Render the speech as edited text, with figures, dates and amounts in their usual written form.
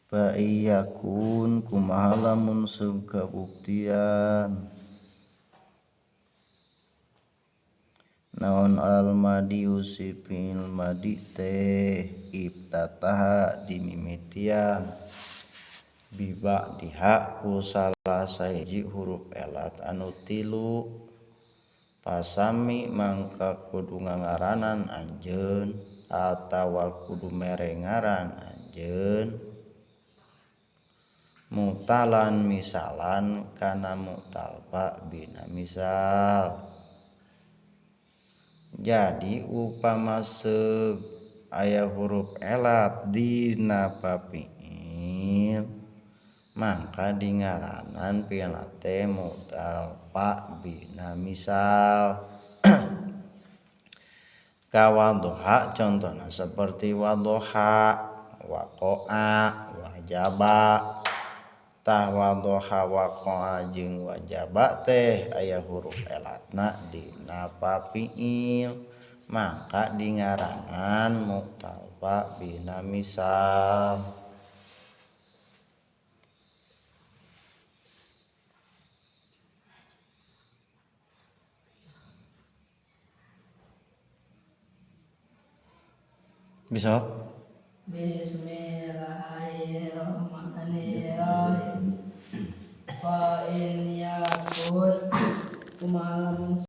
Fa iyakun kumaha lamun kabuktian naon al-madi si fi'il madi teh iftataha dimimitian biba diha ku salah sahiji huruf elat anu tilu pasami mangka kudu ngangaranan anjeun atawa kudu mere ngaran anjeun mutalan misalan kana mutal fa bina misal. Jadi upama seug aya huruf elat dina pafiil mangka dingaranan fi'il teh mutal fa bina misal. Kawadhoha contohna seperti wadhoha, waqa'a, wajaba. Tah wadhoha waqa'a jeung wajaba teh aya huruf elatna dina pafiil mangka dingaranan mutal fa bina misal. Bisa? Bismillahirrahmanirrahim. Fa in yakun kumaha lamun